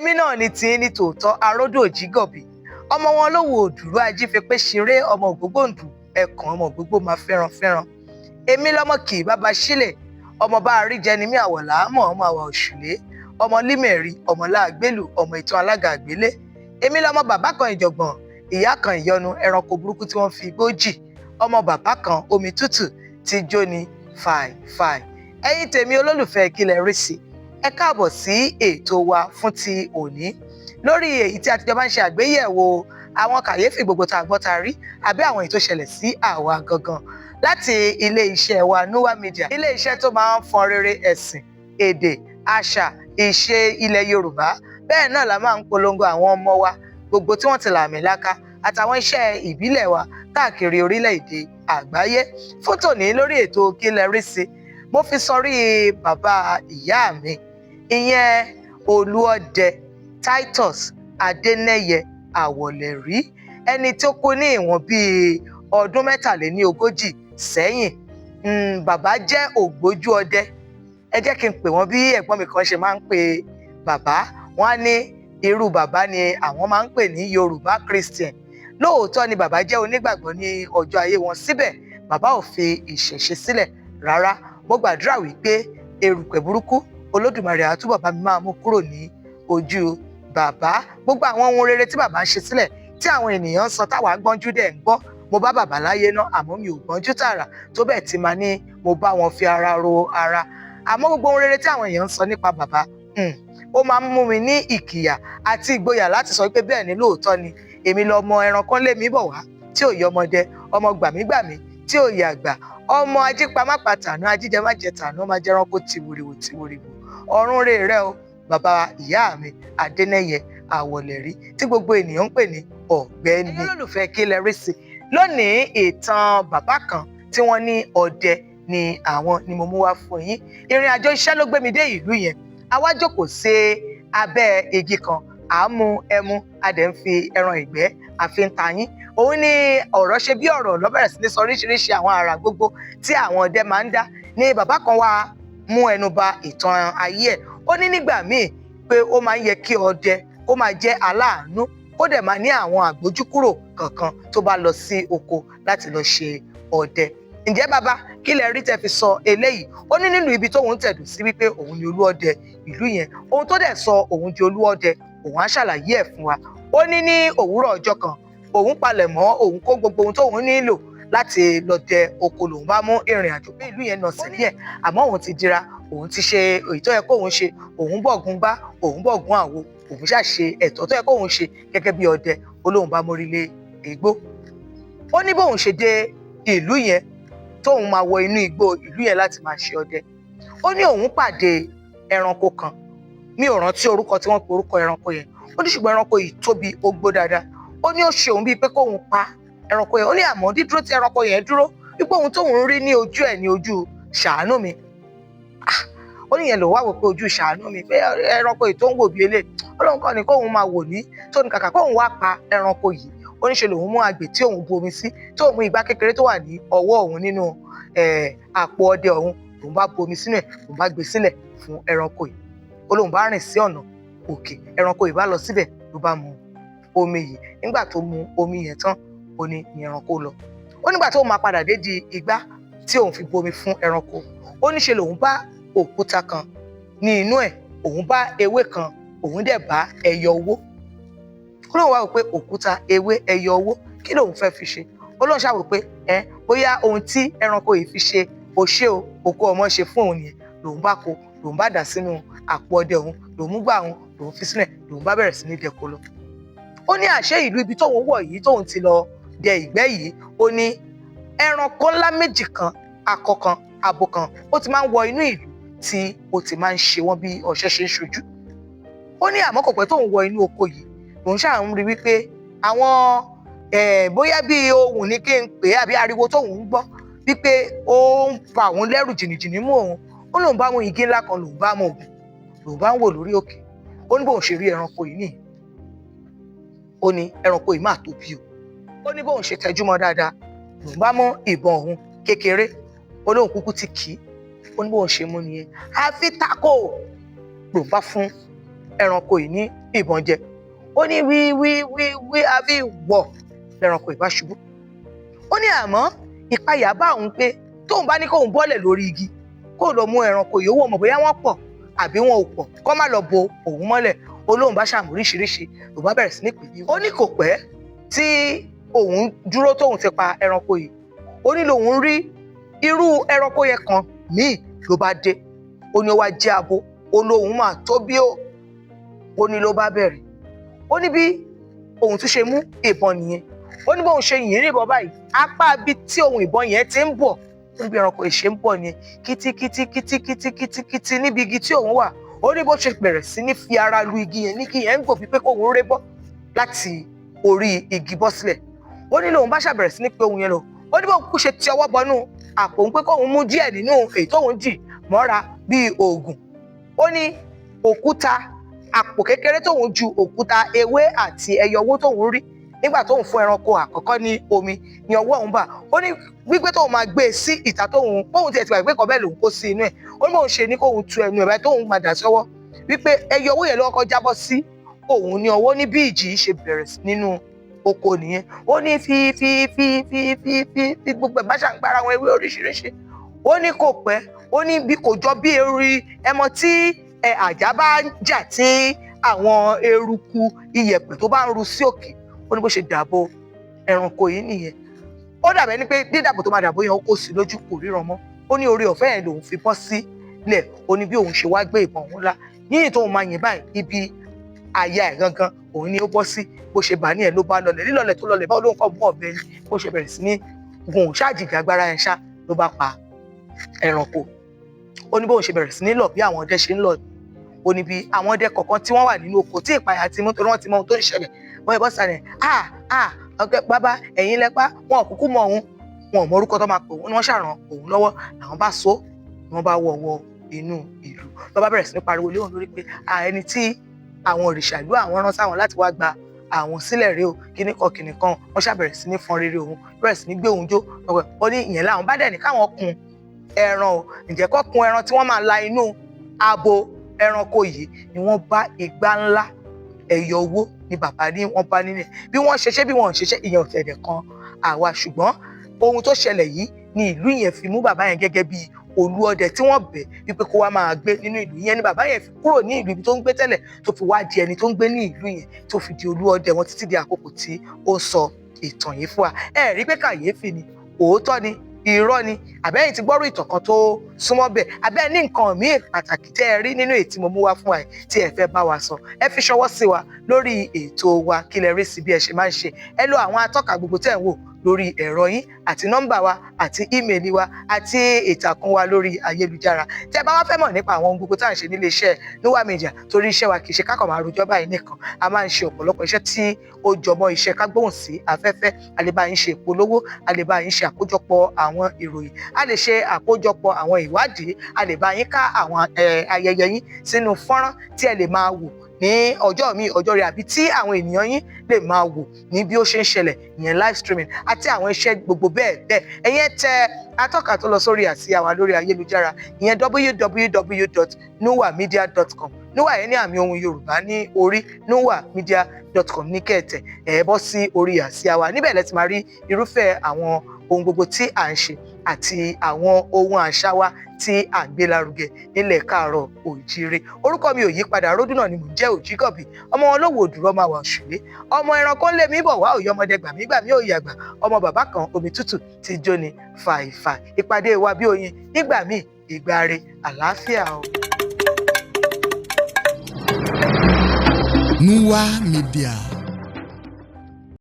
Èmi náà ni tí ní tòótọ́ Aródò Òjìgọ̀bí, ọmọ wọn lówó òdùrú ajífepé ṣeré, ọmọ ògbógbòǹdù ẹkàn, ọmọ ògbógbò máa fẹ́ràn fẹ́ràn. Èmi lọmọ kì í bàbá sílẹ̀, ọmọ bá a rí jẹ ni mí, àwọ̀ làámọ̀, ọmọ àwà òṣùlé, ọmọ límẹ̀rí, ọmọ láàgbélù, ọmọ ìtàn alága àgbélé. Èmi lọmọ bàbá kan ìjọ̀gbọ̀n, ìyá kan ìyọnu, ẹranko burúkú tí wọ́n fi igbó jì, ọmọ bàbá kan omi tútù tí jóni fàì fàì. Ẹ̀yin tèmi olólùfẹ́, kí lẹ rí sí? Ẹ káàbọ̀ sí ètò wa fún ti òní, lórí èyí tí a ti jọ máa ń ṣe àgbéyẹ̀wò àwọn kàyéfì gbogbo tá a gbọ́, tá a rí, àbí àwọn èyí tó ṣẹlẹ̀ sí àwa gangan láti ilé iṣẹ́ wa, Nuwa Media, ilé iṣẹ́ tó máa ń fọn rere ẹ̀sìn, èdè, àṣà, ìṣe ilẹ̀ Yorùbá. Bẹ́ẹ̀ náà la máa ń polongo àwọn ọmọ wa gbogbo tí wọ́n ti làmìlaka àtàwọn iṣẹ́ ìbílẹ̀ wa káàkiri orílẹ̀-èdè àgbáyé. Fún tòní lórí ètò Kí Lẹ Rí Sí, mo fi sọrí bàbá ìyá mi, ìyẹn Olúọdẹ Titus Adénẹ́yẹ Àwọ̀lẹ̀rí, ẹni tó kú ní ìwọ̀n bíi ọdún 43 sẹ́yìn. Bàbá jẹ́ ògbójú ọdẹ. Ẹ jẹ́ kí n pè wọ́n bí ẹ̀gbọ́n mi kan ṣe máa ń pe bàbá. Wọ́n á ní irú bàbá ni àwọn máa ń pè ní Yorùbá Christian. Lóòótọ́ ni bàbá jẹ́ onígbàgbọ́ ní ọjọ́ ayé wọn, síbẹ̀ bàbá ò fi ìṣẹ̀ṣe sílẹ̀ rárá. Mo gbàdúrà wípé erùpẹ̀ burúkú, Olódùmarè á túbọ̀ bá mi máa mú kúrò ní ojú bàbá. Gbogbo àwọn ohun rere tí bàbá ń ṣe sílẹ̀, tí àwọn ènìyàn ń sọ, táwa gbọ́njú dẹ̀ ń gbọ́. Mo bá bàbá láyé náà, àmọ́ mi ò gbọ́njú tààrà tó bẹ́ẹ̀ tí máa ní mo bá wọn fi ara ro ara. Àmọ́ gbogbo ohun rere tí àwọn èèyàn ń sọ nípa bàbá, ó máa ń mú mi ní ìkìyà àti ìgboyà láti sọ pé bẹ́ẹ̀ ni, lóòótọ́ ni èmi lọmọ ẹranko lé mi bọ̀ wá tí ò yọ ọmọdé, ọmọ gbàmígbàmí tí ò yẹ àgbà, ọmọ ajípamápa tànú, ajíjẹmájẹ tànú, ọmọ ajẹranko tìwòrìwò tìwòrìwò. Ọ̀run rè rẹ o, bàbá ìyá mi Adénẹ́yẹ Àwọ̀lẹ̀rí, tí gbogbo ènìyàn ń pè ní Ọ̀gbẹ́ni. Ẹ̀yin olólùfẹ́ Kí Lẹ Rí Sí, lónìí, ìtàn bàbá kan tí wọ́n ní ọdẹ ni àwọn ni mo mú wá fún yín. Ìrìn àjò iṣẹ́ ló gbé mi dé ìlú yẹn. A wá jókòó sí abẹ́ igi kan, à ń mu ẹmu, a dẹ̀ ń fi ẹran ìgbẹ́ àfi ń ta yín. Òun ní ọ̀rọ̀ ṣe bí ọ̀rọ̀ ló bẹ̀rẹ̀ sí ní sọ oríṣiríṣi àwọn àrà gbogbo tí àwọn ọdẹ máa ń dá. Ní bàbá kan wá mú ẹnu ba ìtàn ayé ẹ̀. Ó ní nígbà míì pé ó máa ń yẹ kí ọdẹ kó máa jẹ́ aláàánú, kó dẹ̀ máa ní àwọn àgbójúkúrò kankan tó bá lọ sí oko láti lọ ṣe ọdẹ. Ǹjẹ́ bàbá, kí lẹ rí tẹ́ fi sọ eléyìí? Ó ní nínú ibi tóun tẹ̀dù sí wípé òun ni olúọdẹ ìlú yẹn. Ohun tó dẹ̀ sọ òun di olúọdẹ, òun á ṣàlàyé ẹ̀ fún wa. Ó ní ní òwúrọ̀ ọjọ́ kan, òun palẹ̀ mọ́, òun kó gbogbo ohun tóun nílò láti lọ dẹ oko, lòun bá mú ìrìn àjò pé ìlú yẹn nà sí díẹ̀. Àmọ́ òun ti dira, òun ti ṣe èyí tó yẹ kóun ṣe, òun bọ̀gùn gbá, òun bọ̀gùn àwo, òun ṣàṣe ẹ̀tọ́ tó yẹ kóun ṣe gẹ́gẹ́ bí ọdẹ. Ó lóun bá mórí lé igbó. Ó ní bóun ṣe dé ìlú yẹn, tóun máa wọ inú igbó ìlú yẹn láti máa ṣe ọdẹ, ó ní òun pàdé ẹranko kan. Mi ò rántí orúkọ tí wọ́n pe orúkọ ẹranko yẹn. Ó ní ṣùgbọ́n ẹranko yìí tóbi, ó gbó dáadáa. Ó ní ó ṣe òun bíi pé kóun pa ẹranko yẹn. Ó ní àmọ́ dídúró tí ẹranko yẹn dúró, wípé ohun tóun rí ní ojú ẹ̀ ní ojú ṣàánú mi. Ó ní yẹn lòun wá wò pé ojú ṣàánú mi, pé ẹranko yìí tó ń wò bí eléyìí, ó lóun kọ́ ni kóun máa wò ní tó ní kàkà kóun wá pa ẹranko yìí. Ó ní ṣe lòun mú agbè tí òun bu omi sí, tí òun mú igbá kékeré tó wà ní ọwọ́ òun nínú àpò ọdẹ òun, lòun bá bu omi sínú ẹ̀, lòun bá gbé sílẹ̀ fún ẹranko yìí. Ó lóun bá rìn sí ọ̀nà òkè, ẹranko yìí bá lọ síbẹ̀, ló bá mu omi yìí. Nígbà tó mu omi yẹn tán, ó ní ní ẹranko lọ. Ó nígbà tó máa padà dé di igbá tí òun fi bu omi fún ẹranko, ó ní ṣe lòun bá òkúta kan ní inú ẹ̀, òun bá ewé kan, òun dẹ̀ bá ẹyọ owó. Ó lóun wá wò pé òkúta, ewé, ẹyọ owó, kí lòun fẹ́ fi ṣe? Ó lóun ṣàwò pé ẹ bóyá ohun tí ẹranko yìí fi ṣe òṣè o, òkú ọmọ ṣe fún òun nìyẹn. Lòun bá kó, lòun bá dà sínú àpò ọdẹ òun, lòun mú gbà òun, lòun fi sílẹ̀, lòun bá bẹ̀rẹ̀ sí ní dẹko lọ. Ó ní àṣé ìlú ibi tóun wọ̀ yìí, tóun ti lọ dẹ ìgbẹ́ yìí, ó ní ẹranko ńlá méjì kan, akọ kan, abo kan, ó ti máa ń wọ inú ìlú tí ó ti máa ń ṣe wọ́n bí ọṣẹ ṣe ń ṣojú. Ó ní àmọ́ kò pẹ́ tóun wọ inú oko yìí, lòun ṣáà ń rí wípé àwọn bóyá bí ohùn ní kí n pè é, àbí ariwo tóun ń gbọ́, wípé ó ń fa òun lẹ́rù jìnnìjìnnì mú òun. Ó lóun bá mú igi ńlá kan, lòun bá mú ògùn, lòun bá ń wò lórí òkè. Ó ní bóun ṣe rí ẹranko yìí nìyí. Ó ní ẹranko yìí máa tóbi o. Ó ní bóun ṣe tẹjú mọ́ dáadáa, lòun bá mú ìbọn òun kékeré. Ó lóun kúkú ti kì í. Ó ní bóun ṣe mú nìyẹn, àfi tako, lòun bá fún ẹranko yìí ní ìbọn jẹ. Ó ní wí wí wí wí àbí wọ̀ lẹ́ranko ìbá ṣubú. Ó ní àmọ́ ìpayà bá òun pé tóun bá ní kóun bọ́lẹ̀ lórí igi kóun lọ mú ẹranko yòówù, mọ̀ bóyá wọ́n pọ̀ àbí wọn ò pọ̀, kó má lọ bo òun mọ́lẹ̀. Ó lóun bá ṣàmù oríṣiríṣi, ló bá bẹ̀rẹ̀ sí ní pè é. Ó ní kò pẹ́ tí òun dúró tóun ti pa ẹranko yìí, ó ní lòun rí irú ẹranko yẹn kan míì ló bá dé. Ó ní ó wá jẹ́ abo. Ó lóun máa tó bí ó. Ó ní ló bá bẹ̀rẹ̀. Ó ní bí òun tún ṣe mú ìbọn nìyẹn. Ó ní bóun ṣe yìn níbọn báyìí, apá ibi tí ohun ìbọn yẹn ti ń bọ̀, ó ní bí ẹranko ìṣe ń bọ̀ nìyẹn, kítíkítí kítíkítí kítíkítí níbi igi tí òun wà. Ó ní bó ṣe bẹ̀rẹ̀ sí ní fi ara lu igi yẹn, ní kí yẹn ń gò fi pé kóun ré bọ́ láti orí igi bọ́ sílẹ̀. Ó ní lòun bá ṣàbẹ̀rẹ̀ sí ní pé òun yẹn lọ. Ó ní bóun kú ṣe ti ọwọ́ bọnú àpò òun pé kóun mú díẹ̀ nínú èyí tóun dì mọ́ra bíi oògùn. Ó ní òkúta àpò kékeré tóun ju òkúta, ewé àti ẹyọ owó tóun rí nígbà tóun fún ẹranko àkọ́kọ́ ní omi ní ọwọ́ òun bà. Ó ní gbígbé tóun máa gbé e sí ìta, tóun bóun tiẹ̀ ti gbàgbé kan bẹ́ẹ̀ lòun kó sí inú ẹ̀. Ó ní bóun ṣe ní kóun tu ẹnu ẹ̀ báyìí, tóun máa dà sọ́wọ́, wípé ẹyọ owó yẹn ló kọ́kọ́ jábọ́ sí òun ní ọwọ́. Ní bí ìjì ṣe bẹ̀rẹ̀ nínú oko nìyẹn. Ó ní fi fi fi fi fi fi fi gbogbo ẹ̀ bá ṣàǹgbára àwọn ewé oríṣiríṣi. Ó ní kò pẹ́, ó ní bí kò jọ bí eri ẹmọ tí àjà bá ń jà, tí àwọn eruku iyẹ̀pẹ̀ tó bá ń ru sí òkè. Ó ní bó ṣe dàbò ẹranko yìí nìyẹn. Ó dàbẹ̀ ni pé dídàbò tó máa dàbò yẹn, ó kó sí lójú, kò ríran mọ́. Ó ní orí ọ̀fẹ́ yẹn lòun fi bọ́ sílẹ̀. Ó ní bí òun ṣe wá gbé ìbọn òun ńlá yíyìn tóun máa yìn báyìí, ibi àyà ẹ̀ gangan òun ni ó bọ́ sí. Bó ṣe bà ní ẹ̀ ló bá lọlẹ̀. Lílọlẹ̀ tó lọlẹ̀, báwo ló ń kọ́ mú ọ̀bẹ ni, bó ṣe bẹ̀rẹ̀ sí ní gùn ṣáàjìgì agbára ẹ̀ ṣá ló bá pa ẹranko. Ó ní bóun ṣe bẹ̀rẹ̀ sí ní lọ bí àwọn ọdẹ ṣe ń lọ. Ó ní bí àwọn ọdẹ kọ̀ọ̀kan tí wọ́n wà nínú oko tí ìpayà ti mú, torí wọ́n ti mọ ohun tó ń ṣẹlẹ̀, wọ́n yẹ bọ́ sàlẹ̀, "Ah ah, ọ̀gá bàbá, ẹ̀yin lẹ́pá." Wọn ò kúkú mọ òun, wọn ò mọ orúkọ tó máa pè òun. Ni wọ́n ṣàràn òun lọ́wọ́, làwọn bá so, ni wọ́n bá wọ̀ wọ inú ìlú, lọ́ bá bẹ̀rẹ̀ sí ní pariwo lé òun lórí pé ẹni tí àwọn òrìṣà ìlú àwọn rán sáwọn láti wá gba àwọn sílẹ̀ rèé o, kíní kan kíní kan. Wọ́n ṣàbẹ̀rẹ̀ sí ní fọn rere òun, bẹ̀rẹ̀ sí ní gbé òun jó. Ó ní ìyẹn làwọn bá dẹ̀ ní káwọn kun ẹran o. Ǹjẹ́ kọ́ kun ẹran tí wọ́n máa la inú abo ẹranko yìí, ni wọ́n bá igbá ńlá ẹyọ owó ni bàbá ní wọ́n bá nílẹ̀. Bí wọ́n ṣe ṣe, bí wọ́n ṣe ṣe, ìyẹn ò tẹ̀lé kan àwa. Ṣùgbọ́n ohun tó ṣẹlẹ̀ yìí ni ìlú yẹn fi mú bàbá yẹn gẹ́gẹ́ bí olúọdẹ tí wọ́n bẹ̀ wípé kó wá máa gbé nínú ìlú yẹn. Ni bàbá yẹn fi kúrò ní ìlú ibi tó ń gbé tẹ́lẹ̀, tó fi wá di ẹni tó ń gbé ní ìlú yẹn, tó fi di olúọdẹ wọn títí di àkókò tí ó sọ ìtàn yìí fún wa. Ẹ rí pé kàyéfì ni, òótọ́ ni, irọ́ ni, àbẹ́yìn ti gbọ́rọ̀ ìtàn kan tó súnmọ́ bẹ́ẹ̀, àbẹ́ ní nǹkan míì pàtàkì tẹ́ ẹ rí nínú èyí tí mo mú wá fún wa yìí tí ẹ fẹ́ bá wa sọ, ẹ fi ṣọwọ́ sí wa lórí ètò wa. Kí lẹ rí sí bí ẹ ṣe máa ń ṣe? Ẹ lo àwọn atọ́ka gbogbo tẹ́ ẹ̀ ń wò lórí ẹ̀rọ yín, àti nọ́mbà wa, àti ímeèlì wa, àti ìtàkùn wa lórí ayélujára. Tẹ́ bá wá fẹ́ mọ̀ nípa àwọn ohun gbogbo tá à ń ṣe nílé iṣẹ́ Nuwa Media, torí iṣẹ́ wa kì í ṣe kákan máa rojọ́ báyìí nìkan, a máa ń ṣe ọ̀pọ̀lọpọ̀ iṣẹ́ tí ó jọmọ́ iṣẹ́ ká gbóhùn sí afẹ́fẹ́. A lè bá yín ṣe ìpolówó, a lè bá yín ṣe àkójọpọ̀ àwọn ìròyìn, a lè ṣe àkójọpọ̀ àwọn ìwádìí, a lè bá yín ká àwọn ayẹyẹ yín sínú fọ́nrán tí ẹ lè máa wò ní ọjọ́ mi, ọjọ́ rẹ̀, àbí tí àwọn ènìyàn yín lè máa wò ní bí ó ṣe ń ṣẹlẹ̀, ìyẹn live streaming, àti àwọn iṣẹ́ gbogbo bẹ́ẹ̀ bẹ́ẹ̀. Ẹ̀yin tẹ atọ́ka tó lọ sórí àsíá wa lórí ayélujára, ìyẹn www.nuwamedia.com. Nuwa yẹn ní àmì ohun Yorùbá ní orí. nuwamedia.com ní kẹ̀tẹ̀ ẹ̀ bọ́ sí orí àsíá wa. Níbẹ̀ lẹ ti máa rí irúfẹ́ àwọn ohun gbogbo tí à ń ṣe àti àwọn ohun àṣà wa tí à ń gbé lárugẹ nílẹ̀ káàárọ̀ òjíire. Orúkọ mi ò yí padà, Ródúnà ni mò ń jẹ́, Òjígọ̀bì, ọmọ wọn lówó òdùrọ̀ máa wà òṣèré, ọmọ ẹranko ń lé mi bọ̀ wá òye, ọmọdé gbàmígbàmí òye àgbà, ọmọ bàbá kan omi tútù ti jóni fàìfà. Ìpàdé wa bí oyin nígbà míì, ìgbà re, àlàáfíà o. Nuwa Media.